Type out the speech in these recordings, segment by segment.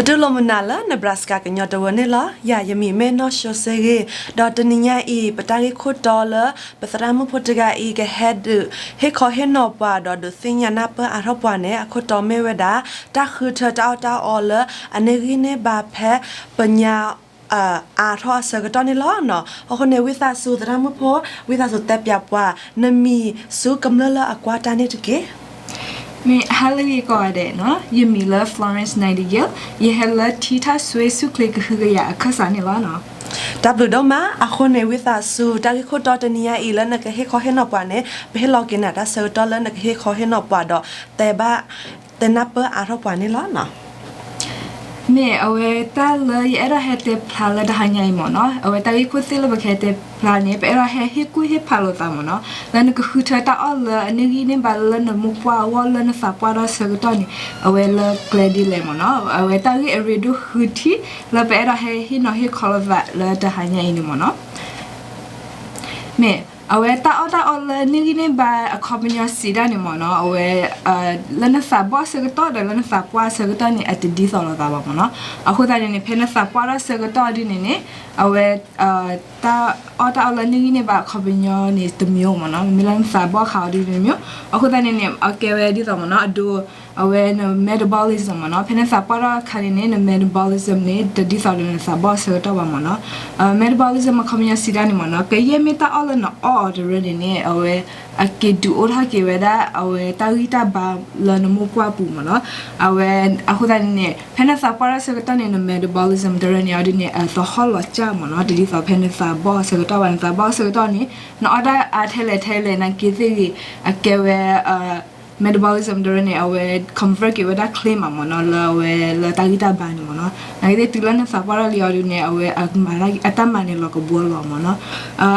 ပတူၢ်လိာ်မုာ်နၤလၢ Nebraska ကညီတဝၢန့ၣ်လီၤ. ယၤ ယမံၤမ့ၢ်နီၢ်ၡိစ့ဂ့ၤ, ဒီးတနံၤညါအံၤ ပတၢ်ဂ့ၢ်ခိၣ်တီလၢ ပသရၣ်မုၣ်ဖိတဂၤအံၤ ကဟဲဒုးဟ့ၣ်ခီဟ့ၣ်နီၤပှၤ ဒီးဒုးသ့ၣ်ညါနၢ်ပၢၢ်အါထီၣ်ပှၤန့ၣ် အခိၣ်တီမ့ၢ်ဝဲဒၣ် တၢ်ဃုထၢတၢ်အီၣ်တၢ်အီလၢ အန့ၢ်ဂံၢ်န့ၢ်ဘါဖဲ ပညါ အါထီၣ်အဆၢကတီၢ်န့ၣ်လီၤ. အဃိန့ၣ် ဝံသးစူၤသရၣ်မုၣ်ဖိ ဝံသးစူၤတဲပၠးပှၤ နမံၤဆူကမျၢၢ်လၢအကွၢ်တၢ်န့ၣ်တက့ၢ်. မ့ၢ် ဟါလၢအဂ့ၤကိးဂၤဒဲးနီၤ, ယမံၤလၢ Florence Nightingale, ယဟဲလၢထံထၣ်စွ့ဆူၣ်ချ့ကဟုကယာ်အခၢၣ်စးန့ၣ်လီၤနီၤ. တၢ်ဘျုးဒိၣ်မး. အဃိန့ၣ် ဝံသးစူၤ တၢ်ဂ့ၢ်ခိၣ်တီတနံၤညါအံၤလၢနကဟ့ၣ်ခီဟ့ၣ်နီၤပှၤန့ၣ် ပဟ့ၣ်လီၤက့ၤနၤတၢ်ဆၢကတီၢ်လၢနကဟ့ၣ်ခီဟ့ၣ်နီၤပှၤဒီး တဲဘၣ် တဲနၢ်ပၢၢ်အါထီၣ်ပှၤန့ၣ်လီၤနီၤ. မ့ၢ် အဝဲတၢ်လၢယအဲၣ်ဒိးဟဲတဲဖျါလၢတဟါညါအံၤမ့ၢ်နီၤ, အဝဲတၢ်ဂ့ၢ်ခိၣ်သ့ၣ်လၢပကဟဲတဲဖျါန့ၣ် ပအဲၣ်ဒိးဟဲဟ့ၣ်ကူၣ်ဟ့ၣ်ဖးလိာ်သးမ့ၢ်နီၤ, လၢနကဃုထၢတၢ်အီၣ်လၢအန့ၢ်ဂံၢ်န့ၢ်ဘါလၢနမိၢ်ပှၢ်အဂီၢ်လၢနသးပှၢ်ထီၣ်ဆၢကတီၢ်န့ၣ် အဝဲလၢကျဲဒ်လဲၣ်မ့ၢ်နီၤ. အဝဲတၢ်ဂ့ၢ်အရ့ဒိၣ်ဃုထံၣ်လၢပအဲၣ်ဒိးဟဲဟ့ၣ်နီၤဟ့ၣ်ခီလိာ်သးလၢတဟါညါအံၤန့ၣ်မ့ၢ်နီၤ. မ့ၢ် အဝဲတၢ်အီၣ်တၢ်အီလၢန့ၢ်ဂံၢ်န့ၢ်ဘါအခီပညီစံးဒၣ်န့ၣ်မ့ၢ်နီၤ, အဝဲ လၢနသးဘီၣ်ဆၢကတီၢ်ဒီးလၢနသးပှၢ်ဆၢကတီၢ်န့ၣ် အတဒ်သိးလိာ်သးဘၣ်မ့ၢ်နီၤ. အဃိသတးန့ၣ်န့ၣ် ဖဲနသးပှၢ်ထီၣ်ဆၢကတီၢ်ဒ်န့ၣ်န့ၣ် အဝဲ တၢ်အီၣ်တၢ်အီလၢန့ၢ်ဂံၢ်န့ၢ်ဘါအခီပညီန့ၣ်တမံၤမ့ၢ်နီၤ, မ့မ့ၢ်လၢနသးဘီၣ်အခါအီၤဒ်န့ၣ်တမံၤ, အဃိသတးန့ၣ်န့ၣ် အကဲဝဲဒ်သိးမ့ၢ်နီၤ, အဒိ အဝဲန metabolism မ့ၢ်နီၤ, ဖဲနသးပှၢ်ထီၣ်အခါန့ၣ်န့ၣ် န metabolism န့ၣ် တဒ်သိးဒီးနသးဘီၣ်ဆၢကတီၢ်ဘၣ်မ့ၢ်နီၤ. metabolism အခီပညီစံးဒၣ်န့ၣ်မ့ၢ်နီၤ, ကယဲၢ်မ့ၢ်တၢ်အီၣ်လၢနအီၣ်အီၤတရၢန့ၣ်န့ၣ် အဝဲ အက့ၤဒုးအိၣ်ထီၣ်က့ၤဝဲဒၣ် အဝဲတၢ်ဂံၢ်တၢ်ဘါလၢနမိၢ်ပှၢ်ပူၤမ့ၢ်နီၤ. အဝဲ အဃိသတးန့ၣ်န့ၣ် ဖဲနသးပှၢ်ထီၣ်ဆၢကတီၢ်န့ၣ် န metabolism တရၢန့ၣ်အီၤဒ်န့ၣ် အသဟီၣ်လီၤစၢ်မ့ၢ်နီၤ, တဒ်သိးဖဲနသးဘီၣ်ဆၢကတီၢ်ဘၣ်, နသးဘီၣ်ဆၢကတီၢ်န့ၣ် နအီၣ်တၢ်အါထဲလဲၣ်ထဲလဲၣ် နာ်က့သ့ၣ်ဂ့ၤ အကဲဝဲ metabolism တရၢန့ၣ် အဝဲ convert က့ၤဝဲဒၣ်ချ့မးမ့ၢ်နီၤ လၢအဝဲလၢတၢ်ဂံၢ်တၢ်ဘါန့ၣ်မ့ၢ်နီၤ. နာ်က့သ့ၣ်တုၤလၢနသးပှၢ်ထီၣ်လံအီၤဒ်န့ၣ် အဝဲအတၢ်မၤန့ၣ်လီၤကဘှီလီၤမ့ၢ်နီၤ.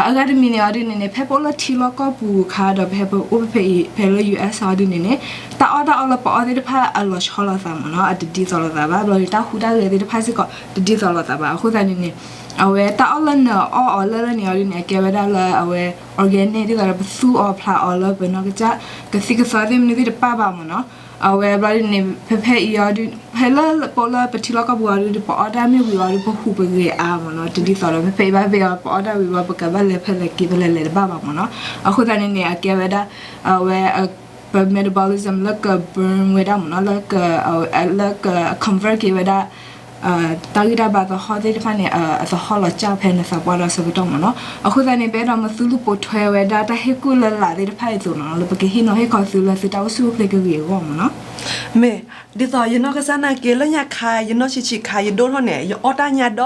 အဂၤတမံၤန့ၣ်အီၤဒ်န့ၣ်န့ၣ် ဖဲပအိၣ်လၢထံလီၢ်ကီၢ်ပူၤအခါဒီး ဖဲပအိၣ်ဖဲဖဲအံၤ ဖဲလၢ U S အီၤဒ်န့ၣ်န့ၣ် တၢ်အီၣ်တၢ်အီလၢပအီၣ်သ့ၣ်တဖၣ်အလီၤဆီလိာ်သးမ့ၢ်နီၤ, အတဒ်သိးလိာ်သးဘၣ်, ဘျီန့ၣ် တၢ်ဟူးတၢ်ဂဲၤသ့ၣ်တဖၣ်စ့ၢ်ကီး တဒ်သိးလိာ်သးဘၣ်. အဃိသတးန့ၣ်န့ၣ် အဝဲတၢ်အီၣ်လၢနအီၣ်အီၤလၢလၢန့ၣ်အီၤဒ်န့ၣ် အကဲဝဲဒၣ်လၢအဝဲ organic ဒ်သိးဒီးပသူၣ်အီၤဖျးအီၤလၢပနီၢ်ကစၢ် ကသံၣ်ကသီသ့ၣ်မနုၤသ့ၣ်တပၣ်ဘၣ်မ့ၢ်နီၤ. အဝဲဘျီဒ်န့ၣ် ဖဲဖဲအံၤအီၤဒ် ဖဲလၢပအိၣ်လၢပထံလီၢ်ကီၢ်ပူၤအီၤဒ် ပအီၣ်တၢ်မ့ၢ်ဝံၤအီၤဒ် ပဟူးပဂဲၤအါမ့ၢ်နီၤ, တဒ်သိးဒီး ဖဲဖဲအံၤဘၣ်ဖဲအံၤ ပအီၣ်တၢ်ဝံၤဘၣ် ပကဘၣ်လဲၤဖဲလဲၤက့ၤဖဲလဲၤလဲၤတဘၣ်ဘၣ်မ့ၢ်နီၤ. အဃိသတးန့ၣ်န့ၣ် အကဲဝဲဒၣ် အဝဲ ပ metabolism လၢက burn ဝဲဒၣ်မ့ၢ်နီၤ, လၢက လၢက convert က့ၤဝဲဒၣ် တၢ်ဂံၢ်တၢ်ဘါသဟီၣ်သ့ၣ်တဖၣ်န့ၣ် အသဟီၣ်လီၤစၢ်ဖဲနသးပှၢ်ဒီးဆၢကတီၢ်မ့ၢ်နီၤ. အဃိသတးန့ၣ် ပအဲၣ်ဒိးမၢသုလူၤပိာ်ထွဲဝဲဒၣ်တၢ်ဟ့ၣ်ကူၣ်လၢလာ်သ့ၣ်တဖၣ်အံၤအသိးနီၤ, လၢပကဟ့ၣ်နီၤဟ့ၣ်ခီသုလၢသုတၢ်အိၣ်ဆူၣ်အိၣ်ချ့ကဂ့ၤအဂီၢ်မ့ၢ်နီၤ. မ့ၢ် ဒ်သိးယနီၢ်ကစၢ်နာ်က့ လၢညါခါ ယနီၢ်ဆံးဆံးခါ ယဒိၣ်ထီၣ်န့ၣ် ယအီၣ်တၢ်ညါဒီ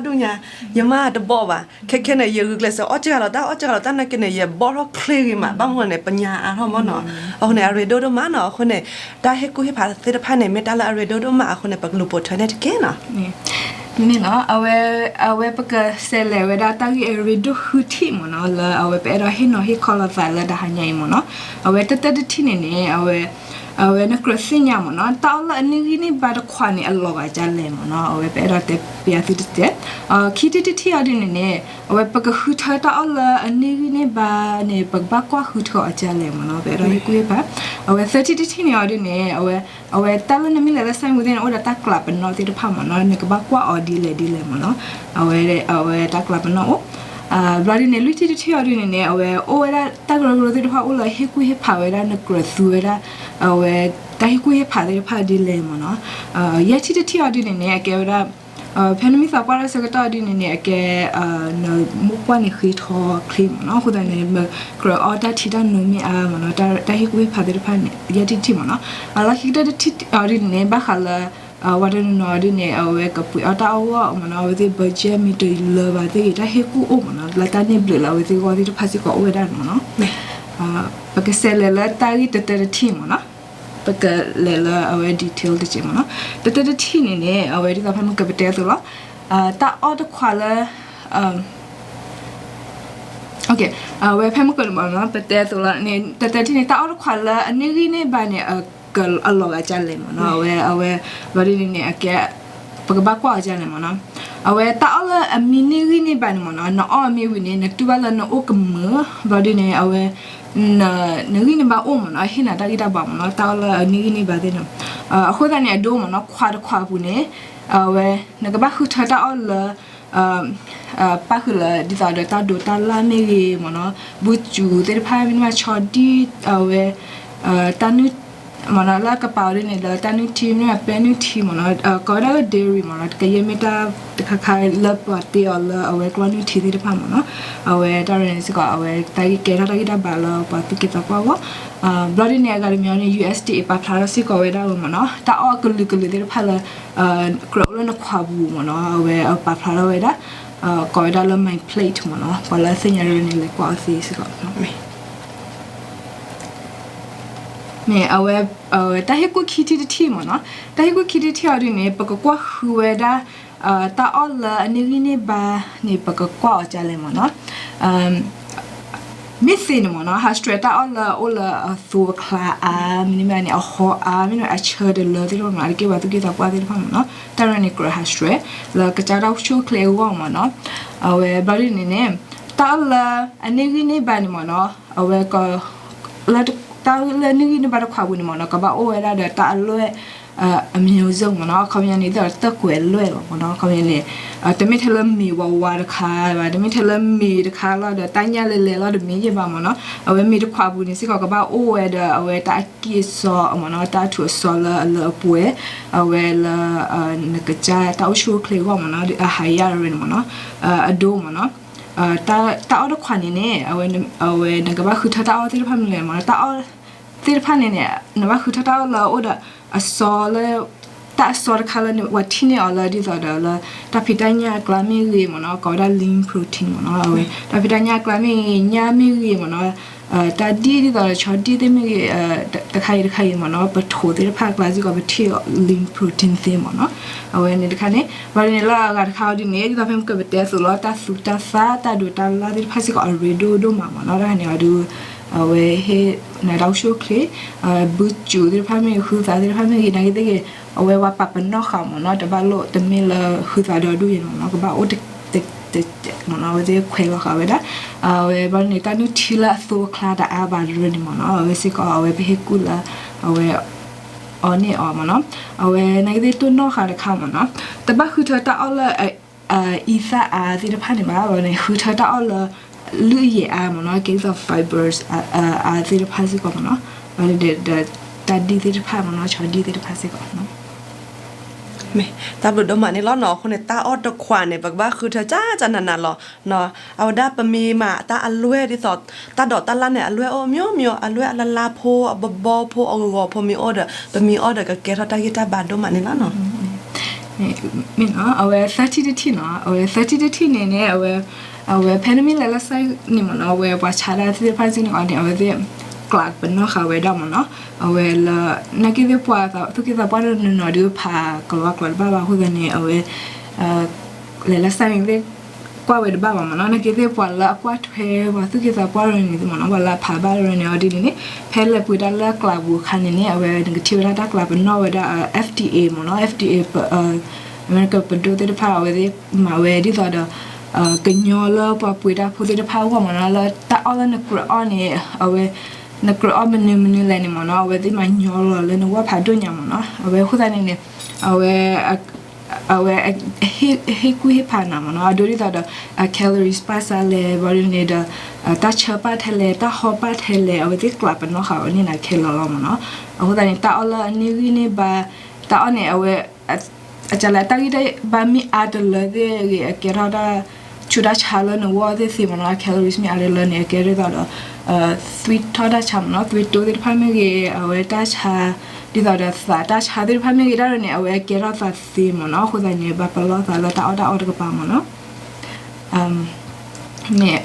ဒူၣ်ညါ, ယမၤတဘီၣ်ဘၣ်. ခဲခဲန့ၣ် ယဂုာ်ကျဲးစၢးအီၣ်စှၤလီၤတၢ် အီၣ်စှၤလီၤတၢ်နာ်က့န့ၣ် ယဘီၣ်ထီၣ်ချ့ဂ့ၤမး, ဘၣ်မနုၤလဲၣ်န့ၣ် ပညါအါထီၣ်မ့ၢ်နီၤ. အဃိန့ၣ် အရ့ဒိၣ်ဒိၣ်မးနီၤ. အဃိန့ၣ် တၢ်ဟ့ၣ်ကူၣ်ဟ့ၣ်ဖးသ့ၣ်တဖၣ်န့ၣ် မ့ၢ်တၢ်လၢအရ့ဒိၣ်ဒိၣ်မးအဃိန့ၣ် ပကလူၤပိာ်ထွဲန့ၣ်တက့ၢ်နီၤ. မ့ၢ်နီၤ, အဝဲ အဝဲပကဆဲးလဲၤဝဲဒၣ်တၢ်ဂ့ၢ်အရ့ဒိၣ်ဃုထံၣ်မ့ၢ်နီၤ, လၢအဝဲပအဲၣ်ဒိးဟ့ၣ်နီၤဟ့ၣ်ခီလိာ်သးလၢတဟါညါအံၤမ့ၢ်နီၤ. အဝဲတၢတၢတထံၣ်န့ၣ်န့ၣ် အဝဲ အဝဲနကြၢးသ့ၣ်ညါမ့ၢ်နီၤ, တၢ်အီၣ်လၢအန့ၢ်ဂံၢ်န့ၢ်ဘါတခွးန့ၣ် အလီၤဂာ်ဒ်လဲၣ်မ့ၢ်နီၤ, အဝဲပအဲၣ်ဒိးတဲပျးသုတစဲး. ခံထံၣ်တထံၣ်အီၤဒ်န့ၣ်န့ၣ် အဝဲပကဃုထၢတၢ်အီၣ်လၢအန့ၢ်ဂံၢ်န့ၢ်ဘါန့ၣ် ပကဘၣ်ကွၢ်ဃုထၢအီၤဒ်လဲၣ်မ့ၢ်နီၤ, ပအဲၣ်ဒိးဟ့ၣ်ကူၣ်ဟ့ၣ်ဖး. အဝဲသၢထံၣ်တထံၣ်န့ၣ်အီၤဒ်န့ၣ် အဝဲ အဝဲတၢ်လၢနမ့ၢ်လဲၤလၢ ဆိုင်ပူၤသ့ၣ်န့ၣ် အိၣ်ဒီးတၢ်ကျးပနီၣ်သ့ၣ်တဖၣ်မ့ၢ်နီၤ, နကဘၣ်ကွၢ်အီၤဒ်လဲၣ်ဒ်လဲၣ်မ့ၢ်နီၤ. အဝဲ အဝဲတၢ်ကျးပနီၣ်အိၣ် ဘျီဒ်န့ၣ် လွံၢ်ထံၣ်တထံၣ်အီၤဒ်န့ၣ်န့ၣ် အဝဲအိၣ်ဝဲဒၣ်တၢ်ကရၢကရိသ့ၣ်တဖၣ်အိၣ်လၢဟ့ၣ်ကူၣ်ဟ့ၣ်ဖးဝဲဒၣ် နကြၢးသူဝဲဒၣ် အဝဲတၢ်ဟ့ၣ်ကူၣ်ဟ့ၣ်ဖးသ့ၣ်တဖၣ်ဒ်လဲၣ်မ့ၢ်နီၤ. ယဲၢ်ထံၣ်တထံၣ်အီၤဒ်န့ၣ်န့ၣ် အကဲဝဲဒၣ် ဖဲနမ့ၢ်သးပှၢ်တၢ်ဆၢကတီၢ်ဒ်န့ၣ်န့ၣ် အကဲ နမိၢ်ပှၢ်န့ၣ်ဃ့ထီချ့မ့ၢ်နီၤ. အဃိသတးန့ၣ် ကြၢးအီၣ်တၢ်ထံတၢ်နိမ့ၢ်အါမ့ၢ်နီၤ, တၢ်ဟ့ၣ်ကူၣ်ဟ့ၣ်ဖးသ့ၣ်တဖၣ်န့ၣ် ယဲၢ်ထံၣ်တထံၣ်မ့ၢ်နီၤ. လၢခံကတၢၢ်တထံၣ်အီၤဒ်န့ၣ်န့ၣ် ဘၣ်ဃးလၢ ဝဲတနီၤနီၤဒ်န့ၣ် အဝဲကပှ့ၤအီၣ်တၢ်အီၣ်ဂီၢ်မ့ၢ်နီၤ, အဝဲသ့ၣ် budget မ့ၢ်တလၢဘၣ်သ့ၣ်ဂ့ၤ တၢ်ဟ့ၣ်ကူၣ်အိၣ်မ့ၢ်နီၤ, လၢတၢ်န့ၢ်ဘျုးလၢအဝဲသ့ၣ်ဂီၢ်သ့ၣ်တဖၣ်စ့ၢ်ကီးအိၣ်ဝဲဒၣ်န့ၣ်မ့ၢ်နီၤ. ပကဆဲးလဲၤလၢတၢ်ဂ့ၢ်တတၢတထံၣ်မ့ၢ်နီၤ. ပကလဲၤလၢအဝဲ detail တစဲးမ့ၢ်နီၤ. တတၢတထံၣ်န့ၣ်န့ၣ် အဝဲဒ်သိးဖဲမုၢ်ကပတဲအသိးလီၤ. တၢ်အီၣ်တခွးလၢ အဝဲဖဲမုၢ်ကမ့ၢ်နီၤ ပတဲအသိးလီၤန့ၣ် တတၢတထံၣ်န့ၣ် တၢ်အီၣ်တခွးလၢအန့ၢ်ဂံၢ်န့ၢ်ဘါန့ၣ် အလီၤဂာ်ဒ်လဲၣ်မ့ၢ်နီၤ. အဝဲ အဝဲ ဘျီဒ်န့ၣ်န့ၣ် အကဲ ပကဘၣ်ကွၢ်အီၤဒ်လဲၣ်မ့ၢ်နီၤ. အဝဲတၢ်အီၣ်လၢအမ့ၢ်န့ၢ်ဂံၢ်န့ၢ်ဘါန့ၣ်မ့ၢ်နီၤ နအီၣ်အမ့ၢ်ဝံၤန့ၣ် နတူၢ်ဘၣ်လၢနအိၣ်ကမၢၢ် ဘျီဒ်န့ၣ် အဝဲ နဂံၢ်နဘါအိၣ်မ့ၢ်နီၤ ဟ့ၣ်နၤတၢ်ဂံၢ်တၢ်ဘါမ့ၢ်နီၤ တၢ်အီၣ်လၢအန့ၢ်ဂံၢ်န့ၢ်ဘါသ့ၣ်န့ၣ်. အဃိသတးန့ၣ် အဒိမ့ၢ်နီၤ ခွးတခွးအပူၤန့ၣ် အဝဲ နကဘၣ်ဃုထၢတၢ်အီၣ်လၢ ပၣ်ဃုာ်လၢဒ်သိးဒီးတၢ်ဒိးတၢ်လၣ်မ့ၢ်ဂ့ၤမ့ၢ်နီၤ, ဘုကၠူသ့ၣ်တဖၣ် မ့တမ့ၢ်ဆီဒံၣ် အဝဲ တၢ်နုၢ် မ့ၢ်နီၤ လၢကပာ်အီၤဒ်န့ၣ် လၢတၢ်နုၢ်ထံ မ့တမ့ၢ်ပဲနုၢ်ထံမ့ၢ်နီၤ ကိးဝဲဒၣ်လၢ dairy မ့ၢ်နီၤ ကယဲၢ်မ့ၢ်တၢ်တခါခါလၢပှၤတ့အီၤလၢအဝဲကျီနုၢ်ထံသ့ၣ်တဖၣ်မ့ၢ်နီၤ, အဝဲတၢ်ရဲၣ်န့ၣ်စ့ၢ်ကီး အဝဲတၢ်ဂ့ၢ်ကဲထီၣ်တၢ်ဂံၢ်တၢ်ဘါလၢပှၤသူၣ်က့သးပှၢ်အဂီၢ်, ဘျီဒ်န့ၣ် အဂၤတမံၤန့ၣ် ယူၣ်အၣ်စတ့ၣ် ပာ်ဖျါထီၣ်စ့ၢ်ကီးဝဲဒၣ်မ့ၢ်နီၤ တၢ်အီၣ်ကလုာ်ကလုာ်သ့ၣ်တဖၣ်လၢ ကြၢးအိၣ်လၢနခွးပူၤမ့ၢ်နီၤ အဝဲပာ်ဖျါထီၣ်ဝဲဒၣ် ကိးဝဲဒၣ်လၢ MyPlate မ့ၢ်နီၤ ပှၤလၢအသ့ၣ်ညါဒ်န့ၣ် လဲၤကွၢ်အီၤသ့စ့ၢ်ကီး မ့ၢ်အဝဲ တၢ်ဟ့ၣ်ကူၣ်ခံထံၣ်တထံၣ်မ့ၢ်နီၤ, တၢ်ဟ့ၣ်ကူၣ်ခံထံၣ်တထံၣ်အီၤဒ်န့ၣ် ပကကွၢ်ဃုဝဲဒၣ် တၢ်အီၣ်လၢအန့ၢ်ဂံၢ်န့ၢ်ဘါန့ၣ် ပကကွၢ်အီၤဒ်လဲၣ်မ့ၢ်နီၤ, မ့ၢ်သ့န့ၣ်မ့ၢ်နီၤ ဟးဆှဲးတၢ်အီၣ်လၢအအိၣ်လၢအသိအချါအါ မ့တမ့ၢ်န့ၣ် အဟီအါ မ့တမ့ၢ်အဆၢတလၢသ့ၣ်တဖၣ်မ့ၢ်နီၤ အတက့ၢ်ပှၤသူၣ်က့သးပှၢ်သ့ၣ်တဖၣ်မ့ၢ်နီၤ တၢ်ရဲၣ်န့ၣ်ကြၢးဟးဆှဲး လၢကစၢ်တၢ်အိၣ်ဆူၣ်အိၣ်ချ့အဂီၢ်မ့ၢ်နီၤ, အဝဲဘျီဒ်န့ၣ်န့ၣ် တၢ်အီၣ်လၢအန့ၢ်ဂံၢ်န့ၢ်ဘါန့ၣ်မ့ၢ်နီၤ အဝဲ တၢ်အီၣ်လၢန့ၢ်ဂံၢ်န့ၢ်ဘါတခွးပူၤန့ၣ်မ့ၢ်နီၤ ကဘၣ်အိၣ်ဝဲဒၣ်ဒီးတၢ်အလွဲၢ် အမျိုးစုံမ့ၢ်နီၤ, အခီပညီန့ၣ် ဒ်သိးဒီးတၢ်ကွဲးလွဲၢ်လီၤမ့ၢ်နီၤ, အခီပညီန့ၣ် တမ့ၢ်ထဲလၢမ့ၤဝါဝါတခါဘၣ်, တမ့ၢ်ထဲလၢမ့ၤတခါလီၤဒီး တၢ်ညၣ်လဲၤလဲၤလီၤတမ့ၢ်ယဲၢ်ဘၣ်မ့ၢ်နီၤ, အဝဲမ့ၤတခွးပူၤန့ၣ်စ့ၢ်ကီး ကဘၣ်အိၣ်ဝဲဒီးအဝဲတၢ်အကံၢ်အစီမ့ၢ်နီၤ, တၢ်ထူးအစီလၢအလၢအပှဲၤ, အဝဲလၢ နကစၢ်တၢ်အိၣ်ဆူၣ်အိၣ်ချ့အဂီၢ်မ့ၢ်နီၤ, အဟးယါရၢန့ၣ်မ့ၢ်နီၤ, အဒိမ့ၢ်နီၤ, တၢ်အီၣ်တခွးန့ၣ်န့ၣ် အဝဲနကဘၣ်ဃုထၢတၢ်အီၣ်သ့ၣ်တဖၣ်မနုၤလဲၣ်မ့ၢ်နီၤ, တၢ်အီၣ်သ့ၣ်တဖၣ်န့ၣ်န့ၣ် နဘၣ်ဃုထၢတၢ်အီၣ်လၢအအိၣ်ဒီး အစီလၢ တၢ်အစီတခါလၢပှၤထံၣ်န့ၢ်အီၤလၢဒ်သိးဒီးလၢ တၢ်ဖံးတၢ်ညၣ်အကျါမ့ၢ်ဂ့ၤမ့ၢ်နီၤ, ကိးဝဲဒၣ် lean protein မ့ၢ်နီၤ, အဝဲ တၢ်ဖံးတၢ်ညၣ်အကျါမ့ၢ်ဂ့ၤ ညၣ်မ့ၢ်ဂ့ၤမ့ၢ်နီၤ, တၢ်ဒံၣ်ဒ်သိးဒီးဆီဒံၣ်သ့ၣ်မ့ၢ်ဂ့ၤ တခါအံၤတခါအံၤမ့ၢ်နီၤ, ပထိးသ့ၣ်တဖၣ်အကျါစ့ၢ်ကီး ပထံၣ်အီၤ lean protein သ့မ့ၢ်နီၤ, အဝဲန့ၣ်တခါန့ၣ် ဘၣ်ဒ်န့ၣ်လၢအဂၤတခါအီၤဒ်န့ၣ် ဒ်သိးဖဲမ့ၢ်ကပတဲအသိးလီၤ တၢ်သူတၢ်သၣ် တၢ်ဒိးတၢ်လၣ်သ့ၣ်တဖၣ်စ့ၢ်ကီး အရ့ဒိၣ်ဒိၣ်မးမ့ၢ်နီၤ, တၢ်ဟဲန့ၣ်အီၤဒုး အဝဲဟ့ၣ် နတၢ်အိၣ်ဆူၣ်အိၣ်ချ့ ဘုကၠူသ့ၣ်တဖၣ်မ့ၢ်ဂ့ၤ ဟုသးသ့ၣ်တဖၣ်မ့ၢ်ဂ့ၤ နာ်က့သ့ၣ်ဂ့ၤ အဝဲပှၤပာ်ပနီၣ်ဃာ်မ့ၢ်နီၤ, တဘၣ်လိၣ်တမ့ၢ်လၢဟုသးဒီဒူၣ်ယဲၢ်မ့ၢ်နီၤ, ကဘၣ်အိၣ်တ မ့ၢ်နီၤ, အဝဲသ့ၣ်ခွဲးလီၤဃာ်ဝဲဒၣ် အဝဲဘၣ်န့ၣ် တၢ်နုၢ်ထံလၢအသိအချါတအါဘၣ်တရၢန့ၣ်မ့ၢ်နီၤ, အဝဲစ့ၢ်ကီး အဝဲပဟ့ၣ်ကူၣ်လၢ အဝဲ အီၤန့ၢ်အီၤမ့ၢ်နီၤ, အဝဲနာ်က့သ့ၣ်တိၢ်နီၣ်ဃာ်တခါမ့ၢ်နီၤ, တဘၣ်ဃုထၢတၢ်အီၣ်လၢ အံသၣ်အါသ့ၣ်တဖၣ်န့ၣ်ဘၣ်, အဝဲန့ၣ် ဃုထၢတၢ်အီၣ်လၢ လုၢ်ယဲၢ်အါမ့ၢ်နီၤ, ကဲဒ်သိး fibers အါသ့ၣ်တဖၣ်စ့ၢ်ကီးမ့ၢ်နီၤ, ဒီးတၢ်ဒံၣ်သ့ၣ်တဖၣ်မ့ၢ်နီၤ, ဆီဒံၣ်သ့ၣ်တဖၣ်စ့ၢ်ကီး မ့ၢ်တၢ်ဘျုးဒိၣ်မးန့ၣ်လီၤနီၤ, အဃိန့ၣ် တၢ်အီၣ်တခွးန့ၣ် ပကဘၣ်ဃုထၢကၠၢကၠၢနးနးလီၤ, အဝဲဒၣ်ပမ့ၢ်မၤတၢ်အလွဲၢ်ဒ်သိး တၢ်ဒိးတၢ်လၣ်န့ၣ် အလွဲၢ်အိၣ်မျိုးမျိုး, အလွဲၢ်အလါလါဖိ အဘီဘီဖိ အဂီၤဂီၤဖိမ့ၢ်အိၣ်ဒီး ပမ့ၢ်အီၣ်ဒီးကကဲထီၣ်တၢ်ဂံၢ်တၢ်ဘါဒိၣ်မးန့ၣ်လီၤနီၤ. မ့ၢ်နီၤ, အဝဲသၢထံၣ်တထံၣ်နီၤ, အဝဲသၢထံၣ်တထံၣ်န့ၣ်န့ၣ် အဝဲ အဝဲဖဲနမ့ၢ်လဲၤလၢ site န့ၣ်မ့ၢ်နီၤ, အဝဲပှၤဆါတၢ်သ့ၣ်တဖၣ်စ့ၢ်န့ၣ်အီၤန့ၣ် အဝဲသ့ၣ် ကျးပနီၣ်ဃာ်ဝဲဒၣ်မ့ၢ်နီၤ, အဝဲလၢ နာ်က့သ့ၣ်ပှၤသူၣ်က့သးပှၢ်နီၤနီၤဒုးဖးကလီၤဝါကျိာ်တဘၣ်ဘၣ်အဃိသတးန့ၣ် အဝဲ လဲၤလၢ site န့ၣ်သ့ၣ် ကွၢ်ဝဲတဘၣ်ဘၣ်မ့ၢ်နီၤ, နာ်က့သ့ၣ်ပှၤလၢအကွၢ်ထွဲပှၤသူၣ်က့သးပှၢ်ရၢန့ၣ်သ့ၣ်မ့ၢ်နီၤ, ပှၤလၢအဖးဘၣ်ရၢန့ၣ်အီၤဒ်န့ၣ်န့ၣ် ဖဲလဲၤပှ့ၤတၢ်လၢကျးပူၤအခါန့ၣ်န့ၣ် အဝဲနကထံၣ်ဝဲဒၣ်တၢ်ကျးပနီၣ်ဝဲဒၣ် FDA မ့ၢ်နီၤ, FDA အမဲရကၤပဒိၣ်သ့ၣ်တဖၣ် အဝဲသ့ၣ်မၤဝဲဒ်သိးဒီး ကညီလၢပှၤပှ့ၤတၢ်ဖိသ့ၣ်တဖၣ်အဂီၢ်မ့ၢ်နီၤ, လၢတၢ်အီၣ်လၢနကြၢးအီၣ်န့ၣ် အဝဲ နကြၢးအီၣ်မနုၤမနုၤလဲၣ်န့ၣ်မ့ၢ်နီၤ, အဝဲသ့ၣ်မၤညီလီၤလၢနဂီၢ်ဖးဒိၣ်ညါမ့ၢ်နီၤ, အဝဲအဃိသတးန့ၣ်န့ၣ် အဝဲ အဝဲ ဟ့ၣ်ကူၣ်ဟ့ၣ်ဖးနၤမ့ၢ်နီၤ, အဒိဒ်သိးဒီး calories ပၣ်စၢ်လဲၣ်, ဘၣ်ဒ်န့ၣ်ဒီး တၢ်ဆၢပၣ်ထဲလဲၣ်, တၢ်ဟီပၣ်ထဲလဲၣ်, အဝဲသ့ၣ်ကျးပနီၣ်ဃာ်အီၤန့ၢ်နၤခဲလၢာ်လီၤမ့ၢ်နီၤ, အဃိသတးန့ၣ် တၢ်အီၣ်လၢအန့ၢ်ဂံၢ်န့ၢ်ဘါ တၢ်အီၣ်န့ၣ် အဝဲ အကလဲၣ် တၢ်ဂံၢ်တၢ်ဘါမ့ၢ်အါတလၢသ့ၣ်ဂ့ၤ အကဲထီၣ်တၢ်ဆူးတၢ်ဆါလၢနဂီၢ်သ့ၣ်သ့မ့ၢ်နီၤ, calories မ့ၢ်အါတလၢန့ၣ် အကဲဒ်သိးဒီး သွံၣ်ထီၣ်တၢ်ဆါမ့ၢ်နီၤ, သွံၣ်တိသ့ၣ်တဖၣ်မ့ၢ်ဂ့ၤ, အဝဲတၢ်ဆါ ဒ်သိးဒီးသးတၢ်ဆါသ့ၣ်တဖၣ်မ့ၢ်ဂ့ၤ တၢ်ရဲၣ်န့ၣ် အဝဲကဲထီၣ်သးသ့မ့ၢ်နီၤ, အဃိသတးန့ၣ် ဘၣ်ပလီၢ်သးလၢတၢ်အီၣ်တၢ်အီတကပၤမ့ၢ်နီၤ, မ့ၢ်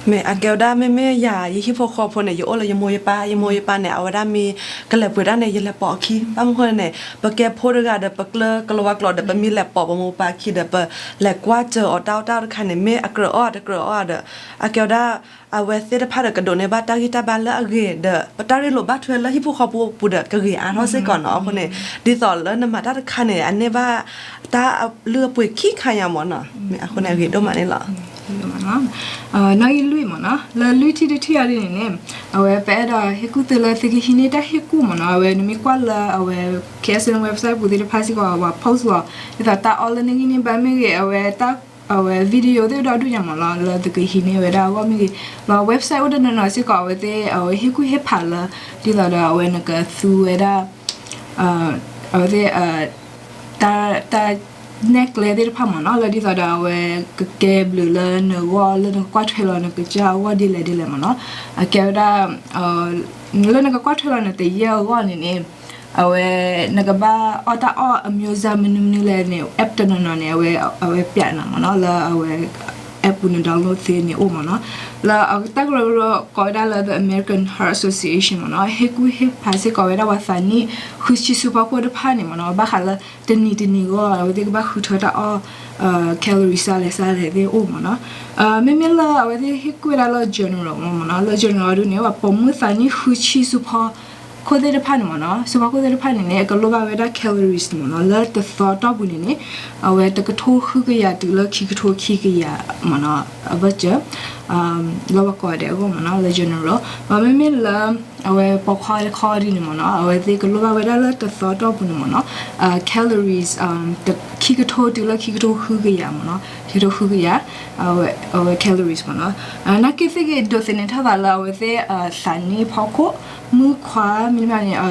မ့ၢ်အကဲဝဲဒၣ်မ့မ့ၢ်ယၤ ယဟံၣ်ဖိဃီဖိန့ၣ် ယအိၣ်လၢယမိၢ်ယပၢ်, ယမိၢ်ယပၢ်န့ၣ် အဝဲဒၣ်မ့ၢ်ကလဲၤပှ့ၤတၢ်န့ၣ် ယလဲၤပိာ်အခံ, ဘၣ်မနုၤဃိန့ၣ် ပကဲဖိတဂၤဒီး ပကျၢၤကလီၤဝါကျိာ်ဒီး ပမ့ၢ်လဲၤပိာ်ပမိၢ်ပၢ်အခံဒီး ပလဲၤကွၢ်စၢၤအီၤတၢ်အီၣ်တၢ်အီတခါန့ၣ် မ့ၢ်အကြၢးအီၣ်တကြၢးအီၣ်ဒီး အကဲဝဲဒၣ် အဝဲသ့ၣ်တဖၣ်ဒီးကဒိးန့ၢ်ဘၣ်တၢ်ဂံၢ်တၢ်ဘါလၢအဂ့ၤဒီး ပတၢ်ရ့လိာ်ဘၣ်ထွဲလၢဟံၣ်ဖိဃီဖိပူၤဒီး ကဂ့ၤအါထီၣ်စ့ၢ်ကီးနီၤ, အဃိန့ၣ် ဒ်သိးလၢနမၤတၢ်တခါန့ၣ် အန့ၢ်ဘၣ် တၢ်လုၢ်အပှ့ၤခံခါညါမ့ၢ်နီၤ, မ့ၢ်အဃိန့ၣ် အဂ့ၤဒိၣ်မးန့ၣ်လီၤ. နီၣ်ဂံၢ်လွံၢ်မ့ၢ်နီၤ, လၢလွံၢ်ထံၣ်တထံၣ်အီၤဒ်န့ၣ်န့ၣ်, အဝဲပအဲၣ်ဒိးဟ့ၣ်ကူၣ်သ့လၢသုကဟံးန့ၢ်တၢ်ဟ့ၣ်ကူၣ်မ့ၢ်နီၤ, အဝဲနမ့ၢ်ကွၢ်လၢအဝဲ K S N website ပူၤသ့ၣ်တဖၣ်စ့ၢ်ကီး ပှၤ post လီၤ ဒ်သိးတၢ်အီၣ်လၢနဂံၢ်န့ၢ်ဘါမ့ၢ်ဂ့ၤ, အဝဲတၢ် အဝဲ video သ့ၣ်ဒီဒူၣ်ညါမ့ၢ်နီၤ, လၢသုကဟံးန့ၢ်ဝဲဒၣ်အဂီၢ်မ့ၢ်ဂ့ၤ, လီၤ website အိၣ်တနီၤနီၤစ့ၢ်ကီး အဝဲသ့ၣ် အဝဲဟ့ၣ်ကူၣ်ဟ့ၣ်ဖးလၢ ဒ်သိးဒီးအဝဲနကသူဝဲဒၣ် အဝဲသ့ၣ် တၢ် တၢ်နဲၣ်ကျဲသ့ၣ်တဖၣ်မ့ၢ်နီၤ, လၢဒ်သိးဒီးအဝဲကကဲဘျုးလၢနဂီၢ် လၢနကကွၢ်ထွဲလီၤနကစၢ်အဂီၢ်ဒ်လဲၣ်ဒ်လဲၣ်မ့ၢ်နီၤ, အကဲဝဲဒၣ် လၢနကကွၢ်ထွဲလီၤနတယဲၢ်အဂီၢ်န့ၣ်န့ၣ်, အဝဲ နကဘၣ်အီၣ်တၢ်အီၣ် အမျိုးအစား မနုၤမနုၤလဲၣ်န့ၣ် app တနီၤနီၤန့ၣ် အဝဲ အဝဲပျးနၤမ့ၢ်နီၤ, လၢအဝဲ app ပူၤန download သ့န့ၣ်အိၣ်မ့ၢ်နီၤ, လၢအတၢ်ကရၢကရိကိးဝဲဒၣ်လၢ The American Heart Association မ့ၢ်နီၤ, ဟ့ၣ်ကူၣ်ဟ့ၣ်ဖးစ့ၢ်ကီးဝဲဒၣ်ပှၤသးနံၣ်ဃုဆံဆူဖီခိၣ်တဖၣ်န့ၣ်မ့ၢ်နီၤ, ဘၣ်ဃးလၢတနံၤတနံၤအဂီၢ် အဝဲသ့ၣ်ကဘၣ်ဃုထၢတၢ်အီၣ် calorie စးလဲၣ်စးလဲၣ်သ့ၣ်အိၣ်မ့ၢ်နီၤ, မ့မ့ၢ်လၢအဝဲသ့ၣ်ဟ့ၣ်ကူၣ်ဝဲဒၣ်လၢ general မ့ၢ်နီၤ, လၢ general အီၤဒ်န့ၣ် ပှၤပိာ်မုၣ်သးနံၣ်ဃုဆံဆူဖီ ခိၣ်သ့ၣ်တဖၣ်န့ၣ်မ့ၢ်နီၤ, ဆူဖီခိၣ်သ့ၣ်တဖၣ်န့ၣ်န့ၣ် အကလိၣ်ဘၣ်ဝဲဒၣ် calories မ့ၢ်နီၤ, လၢတသီတီၢ်ပူၤန့ၣ်န့ၣ် အဝဲတကထိဃုကယၤတုၤလၢခံကထိခံကယၤမ့ၢ်နီၤ, အဘၢၣ်စၢၤ လၢပှၤကိးဂၤဒဲးအဂီၢ်မ့ၢ်နီၤ, လၢ general, ဒီးမ့မ့ၢ်လၢ အဝဲပိာ်ခွါတခီဒ်န့ၣ်မ့ၢ်နီၤ, အဝဲသ့ၣ်ကလိၣ်ဘၣ်ဝဲဒၣ်လၢတသီတီၢ်ပူၤန့ၣ်မ့ၢ်နီၤ, calories ခံကထိတုၤလၢခံကထိဃုကယၤမ့ၢ်နီၤ, ခံကထိဃုကယၤ, အဝဲ calories မ့ၢ်နီၤ, နာ်က့သ့ၣ်ဂ့ၤဒိးသန့ၤထီၣ်သးလၢအဝဲသ့ၣ် သးနံၣ်ဖီခိၣ် မုၣ်ခွါ မ့တမ့ၢ်န့ၣ်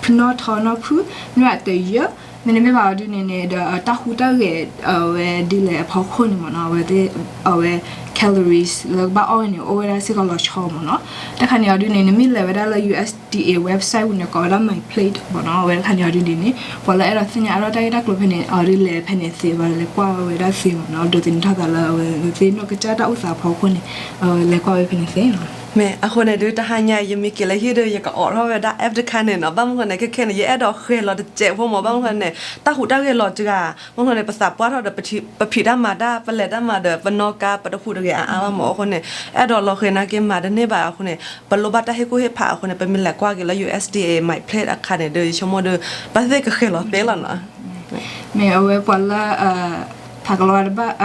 ဖုနီၣ်ထီနီၣ်ဖု မ့တမ့ၢ်တယၢၢ် မ့တမ့ၢ်ဘၣ်အီၤဒ်န့ၣ်န့ၣ် ဒီးတၢ်ဟူးတၢ်ဂဲၤ အဝဲဒ်လဲၣ်အဖီခိၣ်န့ၣ်မ့ၢ်နီၤ, အဝဲသ့ၣ် အဝဲ calories လၢကဘၣ်အီၣ်ဝဲန့ၣ် အိၣ်ဝဲဒၣ်စ့ၢ်ကီးလီၤဆီမ့ၢ်နီၤ, တၢ်ခါန့ၣ်အီၤဒ်န့ၣ် နမ့ၢ်လဲၤဝဲဒၣ်လၢ U S D A website ပူၤန့ၣ် ကိးဝဲဒၣ် My Plate မ့ၢ်နီၤ, အဝဲတခါန့ၣ်အီၤဒ်န့ၣ်န့ၣ် ပှၤလၢအဲၣ်ဒိးသ့ၣ်ညါအါထီၣ်တၢ်ဂ့ၢ်တၢ်ကျိၤဖဲန့ၣ် အီၤဒ်လဲၤဖဲန့ၣ်သ့ ပှၤလဲၤကွၢ်ဝဲဒၣ်သ့မ့ၢ်နီၤ, ဒိးသန့ၤထီၣ်သးလၢအဝဲသ့ၣ်နီၢ်ကစၢ်တၢ်အိၣ်သးအဖီခိၣ်န့ၣ် လဲၤကွၢ်ဝဲဖဲန့ၣ်သ့ မ့ၢ်အဃိန့ၣ်ဒုး တဟါညါယမ့ၢ်က့ၤလၢဟံၣ်ဒီး ယကအိးထီၣ်ဝဲဒၣ် app တခါန့ၣ်နီၤ, ဘၣ်မနုၤဃိန့ၣ် ခဲခဲန့ၣ် ယအဲၣ်ဒိးဃဲၤလီၤတစဲးဖိမ့ၢ်, ဘၣ်မနုၤဃိန့ၣ် တၢ်ဟူးတၢ်ဂဲၤလီၤတဂၤ, ဘၣ်မနုၤဃိန့ၣ် ပသးပှၢ်ထီၣ်ဒီး ပဖံးတၢ်မၤတၢ် ပလဲၤတၢ်မၤဒီး ပနီၣ်ကါ ပတဟူးတဂဲၤအါအါဘၣ်မ့ၢ်, အဃိန့ၣ် အဲၣ်ဒိးလီၤဃဲၤနာ်က့မၤတန့ၢ်ဘၣ်အဃိန့ၣ် ပလိၣ်ဘၣ်တၢ်ဟ့ၣ်ကူၣ်ဟ့ၣ်ဖးအဃိန့ၣ် ပမ့ၢ်လဲၤကွၢ်က့ၤလၢ U S D A My Plate အခါန့ၣ်ဒီး ယဆိကမိၣ်ဒီး ဘၣ်သ့ၣ်ကဃဲၤလီၤသ့လီၤနီၤ. မ့ၢ်အဝဲပှၤလၢ ဖးကလီၤတဘၣ်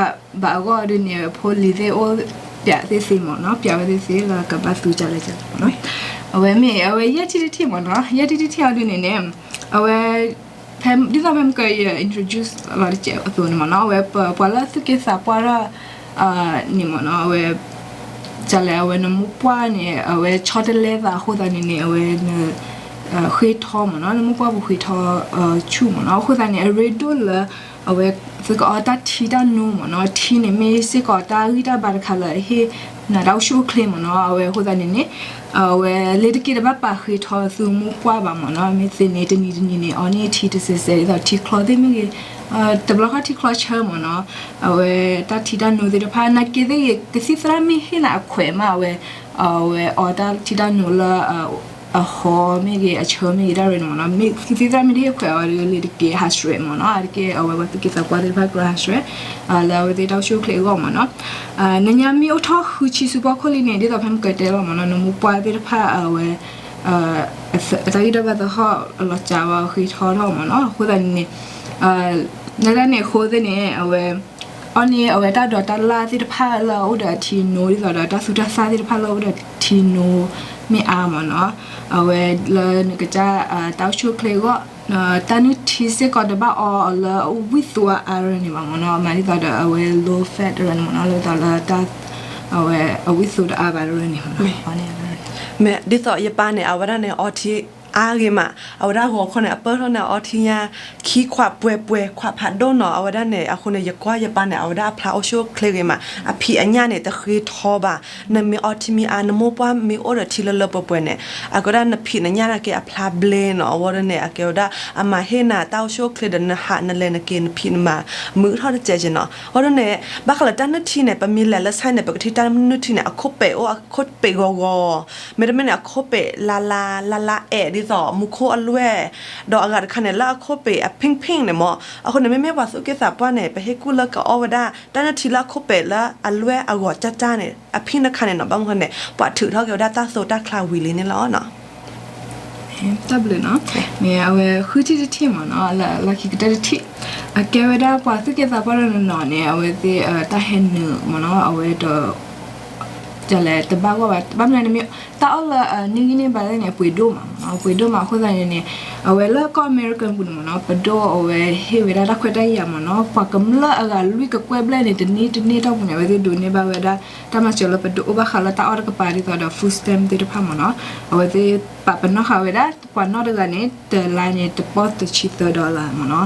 ဘၣ်အဂီၢ်ဒ်န့ၣ် ဖိလံၤသ့ၣ်အိၣ် ပျးသ့ၣ်သ့မ့ၢ်နီၤ, ပျးဝဲသ့ၣ်သ့လၢကဘၣ်သူကလဲၣ်ကလဲၣ်မ့ၢ်နီၤ. အဝဲမ့ၢ်အဝဲယဲၢ်ထံၣ်တထံၣ်မ့ၢ်နီၤ, ယဲၢ်ထံၣ်တထံၣ်အီၤဒ်န့ၣ်န့ၣ် အဝဲ ဒ်သိးဖဲမုၢ်ကယ introduce လီၤတစဲးအသိးန့ၣ်မ့ၢ်နီၤ, အဝဲပှၤလၢသူၣ်က့သးပှၢ်ထီၣ် န့ၣ်မ့ၢ်နီၤ, အဝဲ ကလဲၣ် အဝဲနမိၢ်ပှၢ်န့ၣ် အဝဲဆီတလဲသးအဃိသတးန့ၣ်န့ၣ် အဝဲ ဃ့ထီမ့ၢ်နီၤ, နမိၢ်ပှၢ်ပူၤဃ့ထီ ဆူၣ်မ့ၢ်နီၤ, အဃိသတးန့ၣ် အရ့ဒိၣ်လၢ အဝဲ သုကအီၣ်တၢ်ထံတၢ်နိမ့ၢ်နီၤ, ထံန့ၣ်မ့ၢ်စ့ၢ်ကီးတၢ်ဂံၢ်တၢ်ဘါတခါလၢအဟ့ၣ်နၤတၢ်အိၣ်ဆူၣ်အိၣ်ချ့မ့ၢ်နီၤ, အဝဲအဃိသတးန့ၣ်န့ၣ် အဝဲလ့ၤတက့ၢ်တဘၣ်ပာ်ဃ့ထီသုမိၢ်ပှၢ်ဘၣ်မ့ၢ်နီၤ, မ့ၢ်သ့န့ၣ် တနံၤတနံၤန့ၣ် အီၣ်န့ၢ်ထံတစဲးစဲး ဒ်သိးထံချီသ့ၣ်မ့ၢ်ဂ့ၤ, တဘျီဃီထံချီဆၢမ့ၢ်နီၤ, အဝဲတၢ်ထံတၢ်နိသ့ၣ်တဖၣ် နာ်က့သ့ၣ်ဂ့ၤ ကသံၣ်သရၣ်မ့ၢ်ဟ့ၣ်နၤအခွဲးမး အဝဲ အဝဲအီတၢ်ထံတၢ်နိလၢ အဟီမ့ၢ်ဂ့ၤ အဆၢမ့ၢ်ဂ့ၤ တၢ်ရၢန့ၣ်မ့ၢ်နီၤ, မ့ၢ်ကသံၣ်သရၣ်မ့ၢ်တဟ့ၣ်ခွဲးအီၤဒီး လ့ၤတက့ၢ် ဟးဆှဲးမ့ၢ်နီၤ, အတက့ၢ် အဝဲပှၤသူၣ်က့သးပှၢ်သ့ၣ်တဖၣ်ကြၢးဟးဆှဲး လၢအဝဲသ့ၣ်တၢ်အိၣ်ဆူၣ်အိၣ်ချ့အဂီၢ်မ့ၢ်နီၤ. နညါမ့ၢ်အိၣ်ထီၣ်ဃုဆံဆူဖီခိၣ်လံန့ၣ် ဒ်သိးဖဲမုၢ်ကတဲလီၤမ့ၢ်နီၤ, နမိၢ်ပှၢ်သ့ၣ်တဖၣ်အဝဲ အတၢ်ဂံၢ်တၢ်ဘါသဟီၣ်လီၤစှၤဝဲဃ့ထီထီၣ်မ့ၢ်နီၤ, အဃိသတးန့ၣ်န့ၣ် လၢတၢ်န့ၣ်အဃိသ့ၣ်န့ၣ် အဝဲ အီၣ်န့ၢ်အဝဲတၢ်ဒိးတၢ်လၣ်သ့ၣ်တဖၣ်လၢအအိၣ်ဒီးအထံနိ ဒ်သိးဒီးတၢ်သူတၢ်သၣ်သ့ၣ်တဖၣ်လၢအအိၣ်ဒီးထံနိ မ့ၢ်အါမ့ၢ်နီၤ, အဝဲလၢနကစၢ်တၢ်အိၣ်ဆူၣ်အိၣ်ချ့အဂီၢ်, တၢ်နုၢ်ထံစ့ၢ်ကီးတဘၣ်အီအီၤလၢအဝံၣ်သူအါအါရၢန့ၣ်ဘၣ်မ့ၢ်နီၤ, မၤဒ်သိးဒီးအဝဲ low fat ရၢန့ၣ်မ့ၢ်နီၤ, လၢဒ်သိးလၢတၢ် အဝဲအဝံၣ်သူတအါဘၣ်ရၢန့ၣ်မ့ၢ်နီၤ, မ့ၢ်ဒ်သိးယပၢ်န့ၣ် အဝဲဒၣ်န့ၣ် အီထံ အါဂ့ၤမး, အဝဲဒၣ်ဂီၤခီန့ၣ် အပၢၢ်ထီၣ်န့ၣ် အီထံညါ ခံခွးပှဲၤပှဲၤ ခွးဖးဒိၣ်နီၤ, အဝဲဒၣ်န့ၣ် အဃိန့ၣ် ယကွၢ်ယပၢ်န့ၣ် အဝဲဒၣ်အဖျါအိၣ်ဆူၣ်အိၣ်ချ့ဂ့ၤမး, အဖံးအညၣ်န့ၣ် တဃ့ထီဘၣ်, နမ့ၢ်အီထံမ့ၢ်အါ နမိၢ်ပှၢ်မ့ၢ်အိၣ်ဒီးထံလၢလၢပှဲၤပှဲၤန့ၣ်, အကဲဝဲဒၣ်နဖံးနညၣ်နာ်က့အဖျါဘျ့နီၤ, အဝဲဒၣ်န့ၣ် အကဲဝဲဒၣ် အမၤဟ့ၣ်နၤတၢ်အိၣ်ဆူၣ်အိၣ်ချ့ဒီးနဟးနလဲၤနက့ၤနဖံးနမၤမုာ်ထီၣ်တစဲးက့ၤနီၤ, အဃိန့ၣ် ဘၣ်ဃးလၢတၢ်နုၢ်ထံန့ၣ် ပမ့ၢ်လဲၤလၢ site န့ၣ် ပကထံၣ်တၢ်နုၢ်ထံန့ၣ် အခိၣ်ပဲာ်အိၣ် အခိၣ်ပဲာ်ဂီၤဂီၤ မ့တမ့ၢ်န့ၣ် အခိၣ်ပဲာ်လါလါ လါလါအဲး ဒ်သိးမူခိၣ်အလွဲၢ်, ဒီးအဂၤတခါန့ၣ် လၢအခိၣ်ပဲာ်အ pink pink န့ၣ်မ့ၢ်, အဃိန့ၣ် မ့မ့ၢ်ပှၤသူၣ်က့သးပှၢ်န့ၣ် ပဟ့ၣ်ကူၣ်လၢကအီၣ်ဝဲဒၣ် တၢ်နုၢ်ထံလၢအခိၣ်ပဲာ်လၢအလွဲၢ်အဂီၤကၢ်ကၢ်န့ၣ် အ pink တခါန့ၣ်နီၤ, ဘၣ်မနုၤဃိန့ၣ် ပှၤထုးထီၣ်က့ၤဝဲဒၣ်တၢ်သိတၢ်ချါဝံၤလံန့ၣ်လီၤနီၤ. တၢ်ဘျုးနီၤ, မ့ၢ်အဝဲဃုထံၣ်တထံၣ်မ့ၢ်နီၤ, လၢလီၢ်ခံကတၢၢ်တထံၣ်, အကဲဝဲဒၣ်ပှၤသူၣ်က့သးပှၢ်တနီၤနီၤန့ၣ် အဝဲသ့ၣ် တၢ်ဟဲနုာ်မ့ၢ်နီၤ အဝဲဒီး လဲၤတဘၣ်ဂီၢ်ဘၣ် ဘၣ်မနုၤန့ၣ်မ့ၢ် တၢ်အီၣ်လၢအန့ၢ်ဂံၢ်န့ၢ်ဘါန့ၣ် အပှ့ၤဒိၣ်မးမ့ၢ်နီၤ အပှ့ၤဒိၣ်မးအဃိသတးန့ၣ်န့ၣ် အဝဲလၢကီၢ်အမဲရကၤပူၤန့ၣ်မ့ၢ်နီၤ ပဒိၣ်အဝဲဟ့ၣ်ဝဲဒၣ်တၢ်ခွဲးတၢ်ယာ်မ့ၢ်နီၤ ပှၤကမျၢၢ်အဂၤလွံၢ်ကကွဲၢ်ဘျဲၣ်န့ၣ် တနံၣ်တနံၣ်အတီၢ်ပူၤန့ၣ် အဝဲသ့ၣ်ဒိးန့ၢ်ဘၣ်ဝဲဒၣ် တၢ်မၤစၢၤလၢပတအိၣ်ဘၣ်ဃးလၢတၢ်အီၣ်တကပၤဒ်သိးဒီး food stamp သ့ၣ်တဖၣ်မ့ၢ်နီၤ အဝဲသ့ၣ်ပာ်ပနီၣ်ဃာ်ဝဲဒၣ် ပှၤနီၢ်တဂၤန့ၣ် တလါန့ၣ် တပီၢ်တဆံသၢ dollar မ့ၢ်နီၤ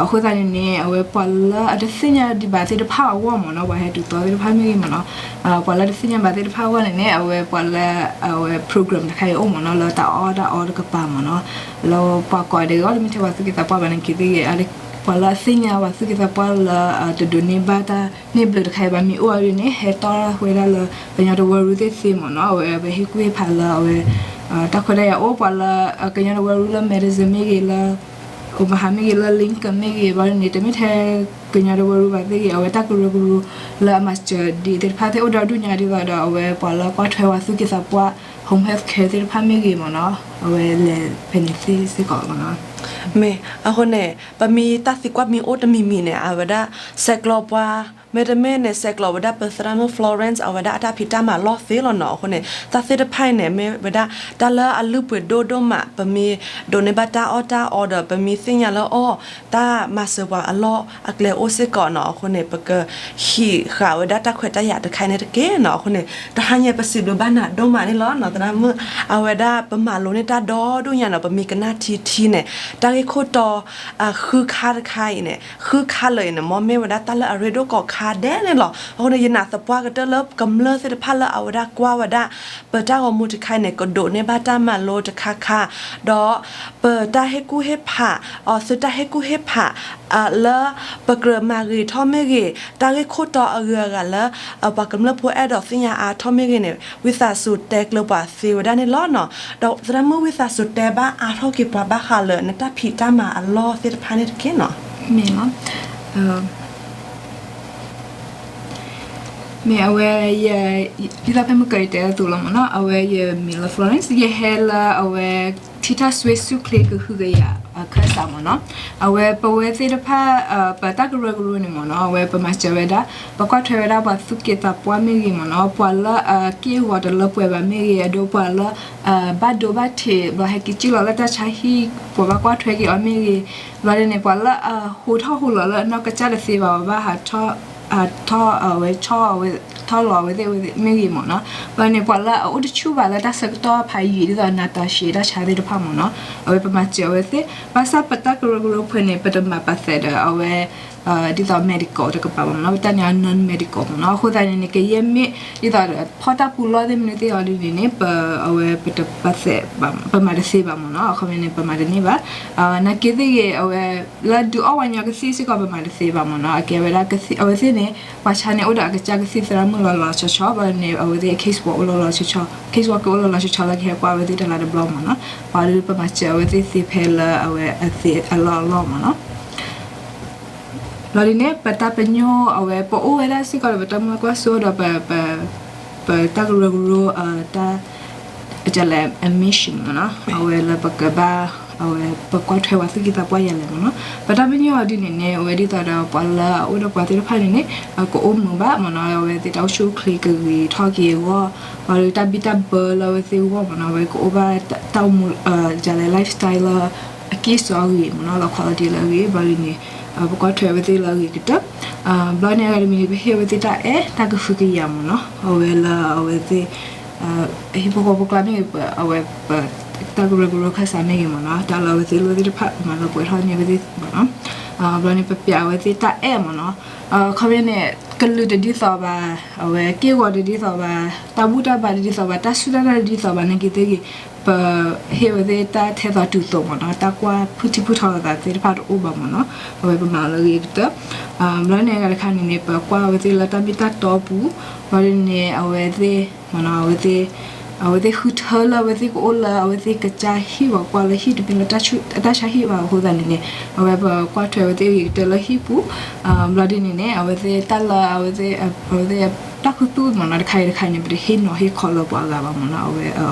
အဃိသတးန့ၣ်န့ၣ် အဝဲပှၤလၢအတသ့ၣ်ညါဒံးဘၣ်သ့ၣ်တဖၣ်အဂီၢ်မ့ၢ်နီၤ ပှၤဟဲတုၤသီသ့ၣ်တဖၣ်မ့ၢ်ဂ့ၤမ့ၢ်နီၤ ပှၤလၢတသ့ၣ်ညါဘၣ်သ့ၣ်တဖၣ်အဂီၢ်န့ၣ်န့ၣ် အဝဲပှၤလၢ အဝဲ program တခါအံၤအိၣ်မ့ၢ်နီၤ လၢတၢ်အီၣ်တၢ်အီတကပၤမ့ၢ်နီၤ လၢပှၤကိးဒဲးအဂီၢ် တမ့ၢ်ထဲပှၤသူၣ်က့သးပှၢ်ဘၣ်န့ၣ် က့ၤသ့ၣ်ဂ့ၤ ပှၤလၢအသ့ၣ်ညါပှၤသူၣ်က့သးပှၢ်လၢ တဒိးန့ၢ်ဘၣ်တၢ်န့ၢ်ဘျုးတခါအံၤဘၣ်မ့ၢ်အိၣ်အီၤဒ်န့ၣ် ဟဲတီၢ်ဝဲဒၣ်လၢ ကညီတဝၢရူၢ်သ့ၣ်သ့မ့ၢ်နီၤ အဝဲ အဝဲဟ့ၣ်ကူၣ်ဟ့ၣ်ဖးလၢအဝဲ တၢ်ခွဲးတၢ်ယာ်အိၣ် ပှၤလၢ ကညီတဝၢရူၢ်လၢ Madison မ့ၢ်ဂ့ၤ လၢ Omaha မ့ၢ်ဂ့ၤ လၢ Lincoln မ့ၢ်ဂ့ၤ ဘၣ်န့ၣ် တမ့ၢ်ထဲ ကညီတဝၢရူၢ်ဘၣ်သ့ၣ်ဂ့ၤ အဝဲတၢ်ကရၢကရိလၢအမၤစၢၤဒ်သ့ၣ်တဖၣ်သ့ၣ်အိၣ်ဒီဒူၣ်ညါဒ်သိးဒီး အဝဲပှၤလၢကွၢ်ထွဲပှၤသူၣ်က့သးပှၢ် home health care သ့ၣ်တဖၣ်မ့ၢ်ဂ့ၤမ့ၢ်နီၤ အဝဲလဲၤဖဲန့ၣ်သ့စ့ၢ်ကီးမ့ၢ်နီၤ မ့ၢ်အဃိန့ၣ် ပမ့ၢ်တၢ်သံကွၢ်မ့ၢ်အိၣ်တမံၤမံၤန့ၣ် အဝဲဒၣ် ဆဲးကျိးပှၤ မ့တမ့ၢ်န့ၣ် ဆဲးကျိးဝဲဒၣ်ပသရၣ်မုၣ် Florence အဝဲဒၣ်အတၢ်ဖံးတၢ်မၤလီၢ်သ့လီၤနီၤ အဃိန့ၣ် တၢ်သ့ၣ်တဖၣ်အံၤန့ၣ် မ့ၢ်ဝဲဒၣ် တၢ်လၢအလုၢ်ပှ့ၤဒိၣ်ဒိၣ်မး ပမ့ၢ်ဒိးန့ၢ်ဘၣ်တၢ်အီၣ်တၢ်အီဒီး ပမ့ၢ်သ့ၣ်ညါလၢအီၣ် တၢ်မၤစၢၤပှၤအလီၢ်အကျဲအိၣ်စ့ၢ်ကီးနီၤ အဃိန့ၣ် ပကဟံးဃာ်ဝဲဒၣ်တၢ်ခွဲးတၢ်ယာ်တခါအံၤန့ၣ်တက့ၢ်နီၤ အဃိန့ၣ် တဟါညါပစံးဘျုးဘၣ်နၤဒိၣ်မးန့ၣ်လီၤနီၤ သရၣ်မုၣ် အဝဲဒၣ်ပမၤလိန့ၢ်တၢ်ဒီဒိၣ်ညါနီၤ ပမ့ၢ်ကနၣ်ထံထံန့ၣ် တၢ်ဂ့ၢ်ခိၣ်တီ ဃုခါတခါအံၤန့ၣ် ဃုခါလၢာ်အံၤန့ၣ် မ်မ့ၢ်ဝဲဒၣ်တၢ်လၢအရ့ဒိၣ်ကိးခါဒဲးန့ၣ်လီၤ. အဃိန့ၣ် ယနာ်သပှၢ်ကတၢၢ်လၢကမျၢၢ်သ့ၣ်တဖၣ်လၢအဝဲဒၣ်ကွၢ်ဝဲဒၣ် ပတၢ်ဂီၤမူတခါအံၤန့ၣ် ကဒိးန့ၢ်ဘၣ်တၢ်မၤလိတခါခါ ဒီးပတၢ်ဟ့ၣ်ကူၣ်ဟ့ၣ်ဖး အီၤသုတၢ်ဟ့ၣ်ကူၣ်ဟ့ၣ်ဖး လၢပကြၢးမၤဂ့ၤထီၣ်မ့ၢ်ဂ့ၤ တၢ်ဂ့ၢ်ခိၣ်တီအဂုၤအဂၤလၢ ပှၤကမျၢၢ်ဖိအဲၣ်ဒိးသ့ၣ်ညါအါထီၣ်မ့ၢ်ဂ့ၤန့ၣ် ဝံသးစူၤတဲကျၢၤပှၤသ့ဝဲဒၣ်န့ၣ်လီၤနီၤ. ဒီးသရၣ်မုၣ်ဝံသးစူၤတဲဘၣ်အါထီၣ်က့ၤပှၤဘၣ်ဃးလၢနတၢ်ဖံးတၢ်မၤအလီၢ်သ့ၣ်တဖၣ်န့ၣ်တက့ၢ်နီၤ. မ့ၢ်လီၤ. မ့ၢ်အဝဲ ယ ဒ်သိးဖဲမုၢ်ကီၤယတဲအသိးလီၤမ့ၢ်နီၤ, အဝဲယမံၤလၢ Florence, ယဟဲလၢအဝဲ ထံထၣ်စွ့ဆူၣ်ချ့ကဟုကယာ်အခၢၣ်စးမ့ၢ်နီၤ. အဝဲပဝဲသ့ၣ်တဖၣ် ပတၢ်ကရၢကရိန့ၣ်မ့ၢ်နီၤ, အဝဲပမၤစၢၤဝဲဒၣ် ပကွၢ်ထွဲဝဲဒၣ်ပှၤသူၣ်က့သးပှၢ်မ့ၢ်ဂ့ၤမ့ၢ်နီၤ, ပှၤလၢအက့ၢ်အဂီၤတလၢပှဲၤဘၣ်မ့ၢ်ဂ့ၤ, အဒိပှၤလၢ ဘၣ်ဒိဘၣ်ထံး ဘျီဟဲက့ၤစံၣ်လီၤလၢတၢ်ဆါဟံၣ် ပှၤဘၣ်ကွၢ်ထွဲက့ၤအီၤမ့ၢ်ဂ့ၤ, ဘျီဒ်န့ၣ် ပှၤလၢအဟူးထီၣ်ဟူးလီၤလၢအနီၢ်ကစၢ်တသ့ဘၣ် ဘၣ်ဟးထီၣ် ဟးထီၣ်အဝဲဆီၣ်အဝဲ ထီၣ်လီၤအဝဲသ့ၣ်အဝဲသ့ၣ်မ့ၢ်ဂ့ၤမ့ၢ်နီၤ, ဘျီန့ၣ် ပှၤလၢအအိၣ်တဆူၣ်ဘၣ်လၢတၢ်ဆၢကတီၢ်ဖးယံာ်ဒ်သိး နၤတာရှည် တၢ်ဆါသ့ၣ်တဖၣ်မ့ၢ်နီၤ, အဝဲပမၤစၢၤအဝဲသ့ၣ်, ဘၣ်ဆၣ်ပတၢ်ကရၢကရိဖဲန့ၣ် ပတမၤပာ်သးဒီးအဝဲ ဒ်သိး medical တကပၤဘၣ်မ့ၢ်နီၤ, ပတၢ်န့ၣ် non medical မ့ၢ်နီၤ, အဃိသတးန့ၣ်န့ၣ် ကယဲၢ်မ့ၢ်ဒ်သိးဒီး ဖီၣ်တၢ်ပူၤလီၢ်သ့ၣ်မနုၤသ့ၣ်အီၤဒ်န့ၣ်န့ၣ် ပ အဝဲပတပာ်သး ပမၤတသ့ဘၣ်မ့ၢ်နီၤ, အခီပညီန့ၣ် ပမၤတန့ၢ်ဘၣ်, နာ်က့သ့ၣ်ဂ့ၤ အဝဲ လၢဒုးအီၣ်ဝဲညီကသံၣ်စ့ၢ်ကီး ပမၤတသ့ဘၣ်မ့ၢ်နီၤ, အကဲဝဲဒၣ်ကသံၣ် အဝဲသ့ၣ်န့ၣ် ပှၤဆါန့ၣ် အိၣ်ဒီးအကစၢ်ကသံၣ်သရၣ်မုၣ်လီၤလီၤဆီဆီ ဘျီန့ၣ် အဝဲသ့ၣ် case work အိၣ်လီၤလီၤဆီဆီ case work ကအိၣ်လီၤလီၤဆီဆီလၢကဟဲကွၢ်အဝဲသ့ၣ်တလါတဘျီမ့ၢ်နီၤ, ပှၤဒုးပမၤစၢၤအဝဲသ့ၣ်သ့ဖဲလၢအဝဲအသ့အလီၢ်အလီၢ်မ့ၢ်နီၤ. ဘျီဒ်န့ၣ် ပတၢ်ပညိၣ်အဝဲ ပအိၣ်ဝဲဒၣ်စ့ၢ်ကီးဒီး ပတၢ်မုၢ်လၢ်ကွၢ်စိဒီး ပ ပတၢ်ကရၢကရိ တၢ် အကလဲၣ် admission မ့ၢ်နီၤ, အဝဲလၢပကဘၣ် အဝဲပကွၢ်ထွဲပှၤသူၣ်က့သးပှၢ်ယၤလဲၣ်မ့ၢ်နီၤ, ပတၢ်ပညိၣ်အီၤဒ်န့ၣ်န့ၣ် အဝဲဒ်သိးဒီး ပှၤလၢအအိၣ်ဒီးပှၤသ့ၣ်တဖၣ်န့ၣ်န့ၣ် ကအိၣ်မုာ်ဘၣ်မ့ၢ်နီၤ, အဝဲသ့ၣ်တၢ်အိၣ်ဆူၣ်အိၣ်ချ့ကဂ့ၤထီၣ်က့ၤအဂီၢ်, ဘျီဒီးတၢ်ဘံၣ်တၢ်ဘၢလၢအဝဲသ့ၣ်အဂီၢ်မ့ၢ်နီၤ, အဝဲကအိၣ်ဘၣ်တၢ်အိၣ်မူ ကလဲၣ် lifestyle လၢ အက့ၢ်စီအဂ့ၤမ့ၢ်နီၤ, လီၤ quality လၢအဂ့ၤ, ဘျီဒ်န့ၣ် ပကွၢ်ထွဲအဝဲသ့ၣ်လၢအဂ့ၤကတၢၢ်, ဘျီန့ၣ်အဂၤတမံၤန့ၣ် ပဟ့ၣ်အဝဲသ့ၣ်တၢ်အဲၣ်တၢ်ကဟုကယာ်မ့ၢ်နီၤ, အဝဲလၢအဝဲသ့ၣ် ဟံၣ်ဖိဃီဖိကျါမ့ၢ်ဂ့ၤ အဝဲပ တၢ်ကရၢကရိခၢၣ်စးမ့ၢ်ဂ့ၤမ့ၢ်နီၤ, တၢ်လၢအဝဲသ့ၣ်လိၣ်သ့ၣ်တဖၣ် ပမၤလၢပှဲၤထီၣ်န့ၢ်အဝဲသ့ၣ်မ့ၢ်နီၤ, ဘျီန့ၣ် ပပျးအဝဲသ့ၣ်တၢ်အဲၣ်မ့ၢ်နီၤ, ခီပညီန့ၣ် ကလုာ်တဒ်သိးဘၣ်, အဝဲက့ၢ်ဂီၤတဒ်သိးဘၣ်, တၢ်ဘူၣ်တၢ်ဘါတဒ်သိးဘၣ်, တၢ်စူၢ်တၢ်နာ်တဒ်သိးဘၣ်, နာ်က့သ့ၣ်ဂ့ၤ ပဟ့ၣ်အဝဲသ့ၣ်တၢ်ထဲသိးတုၤသိးမ့ၢ်နီၤ, တၢ်ကွၢ်ဖုၣ်ထံဖုၣ်ထီလိာ်သးသ့ၣ်တဖၣ်တအိၣ်ဘၣ်မ့ၢ်နီၤ, အဝဲပမၤလၢအဂ့ၤကတၢၢ်, ဘျီန့ၣ်အဂၤတခါန့ၣ်န့ၣ် ပကွၢ်အဝဲသ့ၣ်လၢတၢ်မ့ၢ်တၢ်တီပူၤ, ဘျီဒ်န့ၣ် အဝဲသ့ၣ် မ့ၢ်နီၤ, အဝဲသ့ၣ် အဝဲသ့ၣ်ဃုထၢလၢအဝဲသ့ၣ်ကအိၣ်လၢ အဝဲသ့ၣ်ကစၢ်ဟံၣ် ပှၤကွၢ်လၢဟံၣ်တမ့ၢ်လၢတၢ်ဆါဟံၣ်ဘၣ်အဃိသတးန့ၣ်န့ၣ် အဝဲပကွၢ်ထွဲအဝဲသ့ၣ်အဂ့ၤကတၢၢ်လၢဟံၣ်ပူၤ, ဘျီဒ်န့ၣ်န့ၣ် အဝဲသ့ၣ်တၢ်လၢအဝဲသ့ၣ် အဝဲသ့ၣ် တၢ်ခူသူၣ်မ့ၢ်နီၤ တခါအံၤတခါအံၤန့ၣ် ပတဟ့ၣ်နီၤဟ့ၣ်ခီလၢပှၤဂၤဘၣ်မ့ၢ်နီၤ, အဝဲ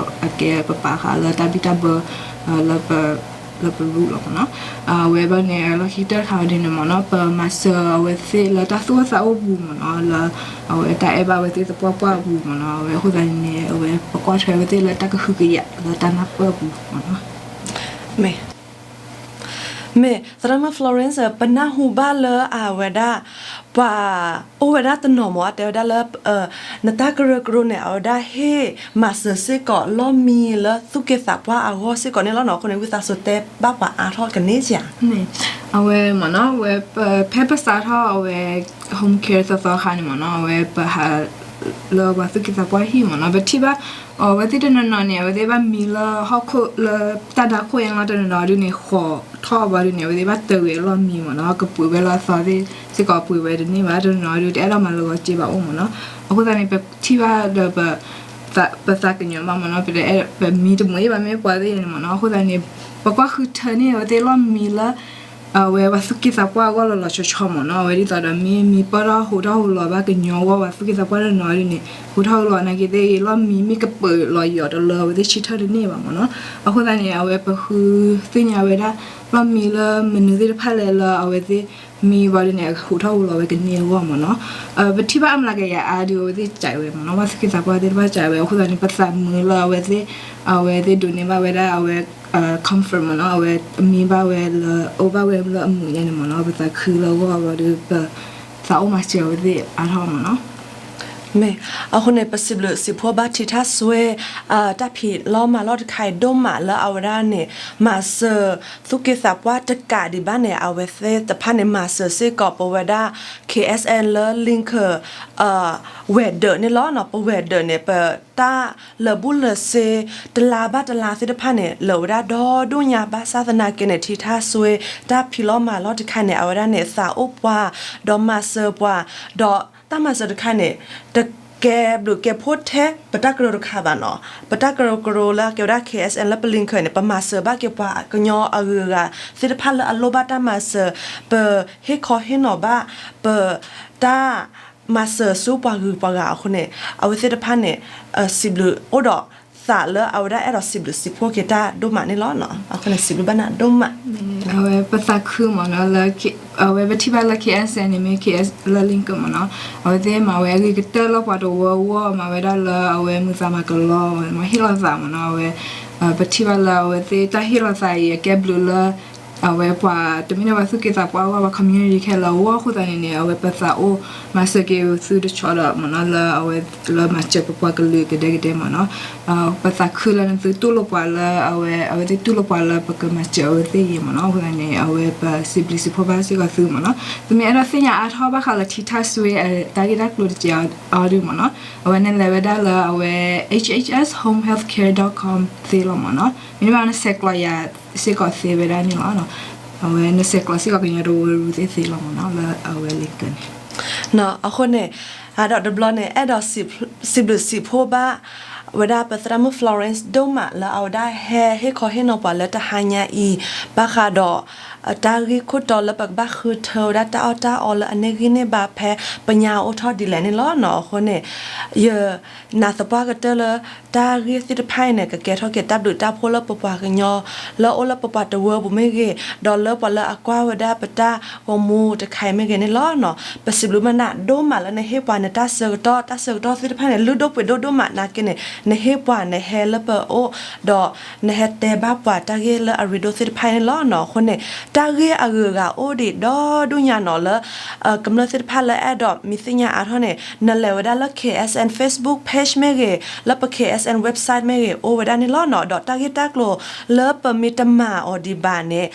အကဲပပာ်ဃာ်လၢတၢ်ဘံၣ်တၢ်ဘၢ လၢပ လၢပရူးလီၤမ့ၢ်နီၤ. အဝဲဘၣ်န့ၣ် လီၢ်ခံကတၢၢ်တခါဒ်န့ၣ်မ့ၢ်နီၤ ပမၤစၢၤအဝဲသ့ၣ်လၢတၢ်သူၣ်အိၣ်သးအိၣ်ပူၤမ့ၢ်နီၤ လၢ အဝဲတၢ်အဲၣ်ဘၣ်ဝဲသ့ၣ်သပှၢ်ပှၢ်အပူၤမ့ၢ်နီၤ. အဝဲအဃိသတးန့ၣ် အဝဲပကွၢ်ထွဲဝဲသ့ၣ်လၢတၢ်ကဟုကယာ်လၢတၢ်နၢ်ပၢၢ်အပူၤမ့ၢ်နီၤ. မ့ၢ် မ့ၢ် သရၣ်မုၣ် Florence ပနၢ်ဟူဘၣ်လၢအဝဲဒၣ် ပှၤအိၣ်ဝဲဒၣ်တနီၤမ့ၢ် အတဲဝဲဒၣ်လၢ နတၢ်ကရၢကရိန့ၣ် အဝဲဒၣ်ဟ့ၣ်မၤစၢၤစ့ၢ်ကီးလီၢ်မံလၢသူၣ်က့သးပှၢ်အဂီၢ်စ့ၢ်ကီးန့ၣ်လီၤနီၤ. အဃိန့ၣ် ဝံသးစူၤတဲဘၣ်ပှၤအါထီၣ်ကန့ၢ်ဧါ. အဝဲမ့ၢ်နီၤ အဝဲ ဖဲပစးထီၣ်အဝဲ home care သီသီအခါန့ၣ်မ့ၢ်နီၤ အဝဲပဟး လၢပှၤသူၣ်က့သးပှၢ်ဟံၣ်မ့ၢ်နီၤ ပထံၣ်ဘၣ် အဝဲသ့ၣ်တနီၤနီၤန့ၣ် အဝဲသ့ၣ်ဘၣ်မံလၢဟီၣ်ခိၣ်လၢတၢ်ဒါခိၣ်အလီၢ်တနီၤနီၤဒ်န့ၣ် ဃီးထီၣ်ဘၣ်ဒ်န့ၣ် အဝဲသ့ၣ်ဘၣ်တၢ်ဂ့ၤအလီၢ်မံမ့ၢ်နီၤ ကပှ့ၤဝဲလၢအသီစ့ၢ်ကီးပှ့ၤဝဲတန့ၢ်ဘၣ် တနီၤနီၤဒ်တအဲၣ်ဒိးမၤလၢဂီၤစ့ဘၣ်အိၣ်မ့ၢ်နီၤ. အဃိသတးန့ၣ် ပထံၣ်ဘၣ်ဒီး ပသးကညီၤဘၣ်မ့ၢ်နီၤ ပတအဲၣ်ပမံတမုာ်အံၤဘၣ်မ့ၢ်ပှၤသ့ၣ်န့ၣ်မ့ၢ်နီၤ. အဃိသတးန့ၣ် ပကွၢ်ဃုထၢန့ၢ်အဝဲသ့ၣ်လီၢ်မံလၢ အဝဲပှၤသူၣ်က့သးပှၢ်အဂီၢ်လီၤလီၤဆီဆီမ့ၢ်နီၤ. အဝဲဒ်သိးဒီးမ့ၢ်မံပၢၢ်ထီၣ်ဟူးထီၣ်ဟူးလီၤဘၣ်ကညီအဂီၢ် ပှၤသူၣ်က့သးပှၢ်တနီၤဒ်န့ၣ် ဟူးထီၣ်ဟူးလီၤနာ်က့သ့ၣ်အံၤ လီၢ်မံမ့ၢ်ကပၢၤလီၤယီၤတလၢအဝဲသ့ၣ်ဆၢထၢၣ်တန့ၢ်ဘၣ်မ့ၢ်နီၤ. အဃိသတးန့ၣ် အဝဲပဃုသ့ၣ်ညါဝဲဒၣ် လီၢ်မံလၢမနုၤသ့ၣ်တဖၣ်လဲၣ်လၢအဝဲသ့ၣ်မံဘၣ်ဒ်န့ၣ် ဟူးထီၣ်ဟူးလီၤဝဲကန့ၢ်အဂီၢ်မ့ၢ်နီၤ. ပထံၣ်ဘၣ်အမျးကယၤအါဒုး အဝဲသ့ၣ်ကးဝဲမ့ၢ်နီၤ ပှၤသူၣ်က့သးပှၢ်သ့ၣ်တဖၣ်ကးဝဲ အဃိသတးန့ၣ် ပသးမုာ်လၢအဝဲသ့ၣ် အဝဲသ့ၣ်ဒိးန့ၢ်ဘၣ်ဝဲဒၣ်အဝဲ comfort မ့ၢ်နီၤ အဝဲမံဘၣ်ဝဲလၢ အိၣ်ဘၣ်ဝဲလၢအမုာ်ညါန့ၣ်မ့ၢ်နီၤ ပသးခုလၢအဂီၢ်ဘၣ်ဒီး ပသးအိၣ်မၤစၢၤအဝဲသ့ၣ်အါထီၣ်မ့ၢ်နီၤ. မ့ၢ် အဃိန့ၣ် ပစံးဘျုးစံးဖှိၣ်ဘၣ်ထံထၣ်စွ့ တၢ်ဖံးလီၤမၤလီၢ်တခါအံၤဒိၣ်မးလၢအဝဲဒၣ်န့ၣ် မၤစၢၤသူၣ်က့သးပှၢ်တကးဒံးဘၣ်န့ၣ် အဝဲသ့ၣ်တဖၣ်န့ၣ် မၤစၢၤစ့ၢ်ကီးပဝဲဒၣ် K S N လၢ Lincoln ဝဲၤဒၢးန့ၣ်လီၤ. ပဝဲၤဒၢးန့ၣ် ပတၢ်လၢာ်ဘူၣ်လၢာ်စ့ တလါဘၣ်တလါသ့ၣ်တဖၣ်န့ၣ် လၢာ်ဝဲဒၣ်ဒီဒိၣ်ညါဘၣ်ဆၣ်သနာ်က့န့ၣ် ထံထၣ်စွ့ တၢ်ဖံးလီၤမၤလီၢ်တခါန့ၣ် အဝဲဒၣ်န့ၣ် သးအိၣ်ပှၤ ဒီးမၤစၢၤပှၤ ဒီးတၢ်မၤစၢၤတခါန့ၣ် တကဲဘျုးကဲဖှိၣ်ထဲပတၢ်ကရၢကရိတခါဘၣ်နီၤ. ပတၢ်ကရၢကရိလၢအကဲဝဲဒၣ် K S N လၢပ Lincoln န့ၣ် ပမၤစၢၤဘၣ်က့ၤပှၤကညီအဂုၤအဂၤသ့ၣ်တဖၣ်လၢအလိၣ်ဘၣ်တၢ်မၤစၢၤ ပဟ့ၣ်ခီဟ့ၣ်နီၤဘၣ် ပတၢ်မၤစၢၤဆူပှၤဂုၤပှၤဂၤအဃိန့ၣ် အဝဲသ့ၣ်တဖၣ်န့ၣ် စံးဘျုးအိၣ်ဒီးသးလၢအဝဲဒၣ်အဲၣ်ဒိးစံးဘျုးစံးဖှိၣ်က့ၤတၢ်ဒိၣ်မးန့ၣ်လီၤ. အဃိန့ၣ်စံးဘျုးဘၣ်နၤဒိၣ်မး အဝဲပသးခုမ့ၢ်နီၤ လၢ အဝဲပထံၣ်ဘၣ်လၢ K S N န့ၣ်မ့ၢ် K S လၢ Lincoln မ့ၢ်နီၤ အဝဲသ့ၣ်မၤဝဲအဂ့ၤကတၢၢ်လၢပှၤတဝၢအဂီၢ် မၤဝဲဒၣ်လၢအဝဲမုာ်သးမၤကလီ မၤဟ့ၣ်လီၤသးမ့ၢ်နီၤ အဝဲ ပထံၣ်ဘၣ်လၢအဝဲသ့ၣ်တၢ်ဟ့ၣ်လီၤသးအံၤ အကဲဘျုးလၢ အဝဲပှၤတမ့ၢ်လၢပှၤသူၣ်က့သးပှၢ်အဂီၢ် ပှၤ community ခဲလၢာ်အဂီၢ်အဃိသတးန့ၣ်န့ၣ် အဝဲပသးအိၣ်မၤစၢၤက့ၤသုတဆီဒီးမ့ၢ်နီၤ လၢအဝဲလၢမၤစၢၤပပှၤကလုာ်ကဒဲကဒဲမ့ၢ်နီၤ ပသးခုလၢနသုတူၢ်လိာ်ပှၤလၢအဝဲ အဝဲသ့ၣ်တူၢ်လိာ်ပှၤလၢပကမၤစၢၤအဝဲသ့ၣ်အံၤမ့ၢ်နီၤ အဃိသတးန့ၣ် အဝဲပစံးဘျုးစံးဖှိၣ်ဘၣ်စ့ၢ်ကီးသုမ့ၢ်နီၤ သုမ့ၢ်အဲၣ်ဒိးသ့ၣ်ညါအါထီၣ်ဘၣ်ဃးလၢထံထၣ်စွ့အတၢ်ဂ့ၢ်တၢ်ကျိၤတက့ၢ်အီၤဒုမ့ၢ်နီၤ အဝဲနလဲၤဝဲဒၣ်လၢအဝဲ H H S home health care dot com သ့လီၤမ့ၢ်နီၤ မ့ၢ်ဘၣ်နဆဲးကျိးယၤစ့ၢ်ကီးသ့ဝဲဒၣ်န့ၣ်လီၤ အဝဲနဆဲးကျိးစ့ၢ်ကီးကညီတဝၢရူသ့ၣ်သ့လီၤမ့ၢ်နီၤ လၢအဝဲ Lincoln န့ၣ် အဃိန့ၣ် ဒီးတဘျီန့ၣ် အဲၣ်ဒိးစံးဘျုးစံးဖှိၣ်ဘၣ် ဝဲဒၣ်ပသရၣ်မုၣ် Florence ဒိၣ်မးလၢအဝဲဒၣ်ဟဲဟ့ၣ်ခီဟ့ၣ်နီၤပှၤလၢတဟါညါအံၤ ဘၣ်ဃးဒီး တၢ်ဂ့ၢ်ခိၣ်တီလၢပကဘၣ်ဃုထၢဝဲဒၣ်တၢ်အီၣ်တၢ်အီလၢအန့ၢ်ဂံၢ်န့ၢ်ဘါဖဲပညါအိၣ်ထီၣ်ဒ်လဲၣ်န့ၣ်လီၤနီၤ အဃိန့ၣ် ယနာ်သပှၢ်ကတၢၢ်လၢ တၢ်ဂ့ၢ်သ့ၣ်တဖၣ်အံၤန့ၣ် ကကဲထီၣ်က့ၤတၢ်ဘျုးတၢ်ဖှိၣ်လၢပပှၤကညီ လၢအိၣ်လၢပပှၤတဝၢပူၤမ့ၢ်ဂ့ၤ ဒီးလၢပှၤလၢအကွၢ်ဝဲဒၣ်ပတၢ်ဂီၤမူတခါအံၤမ့ၢ်ဂ့ၤန့ၣ်လီၤနီၤ ပစံးဘျုးမးနၤဒိၣ်မးလၢနဟ့ၣ်ပှၤနတၢ်ဆၢကတီၢ် တၢ်ဆၢကတီၢ်သ့ၣ်တဖၣ်န့ၣ် လုၢ်ဒိၣ်ပှ့ၤဒိၣ်ဒိၣ်မးနာ်က့န့ၣ် နဟ့ၣ်ပှၤနဟဲလၢပအိၣ် ဒီးနဟဲတဲဘၣ်ပှၤတၢ်ဂ့ၢ်လၢအရ့ဒိၣ်သ့ၣ်တဖၣ်အံၤန့ၣ်လီၤနီၤ အဃိန့ၣ် တၢ်ဂ့ၢ်အဂုၤအဂၤအိၣ်ဒံးဒီဒူၣ်ညါနီၤလၢ ကမျၢၢ်သ့ၣ်တဖၣ်လၢအဲၣ်ဒိးမံသ့ၣ်ညါအါထီၣ်န့ၣ် နလဲၤဝဲဒၣ်လၢ K S N Facebook page မ့ၢ်ဂ့ၤ လၢပ K S N website မ့ၢ်ဂ့ၤ အိၣ်ဝဲဒၣ်န့ၣ်လီၤနီၤ ဒီးတၢ်ဂ့ၢ်တၢ်ကျိၤလၢပမ့ၢ်တမၤအီၤဒံးဘၣ်န့ၣ်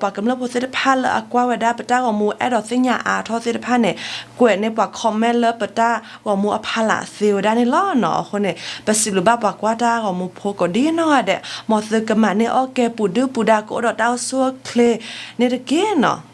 ပှၤကမျၢၢ်ဖိသ့ၣ်တဖၣ်လၢအကွၢ်ဝဲဒၣ်ပတၢ်ဂီၤမူအဲၣ်ဒိးသ့ၣ်ညါအါထီၣ်သ့ၣ်တဖၣ်န့ၣ် ကွဲးန့ၢ်ပှၤ comment လၢပတၢ်ဂီၤမူအဖီလာ်သ့ဝဲဒၣ်န့ၣ်လီၤနီၤ အဃိန့ၣ် ပစံးဘျုးဘၣ်ပှၤကွၢ်တၢ်ဂီၤမူဖိကိးဒ်နီၢ်ဂၤဒဲး မ်သုကမၤန့ၢ်အီၣ်ကဲပူၤဒုပူၤဒါကအိၣ်ဒီးတၢ်အိၣ်ဆူၣ်အိၣ်ချ့န့ၣ်တက့ၢ်နီၤ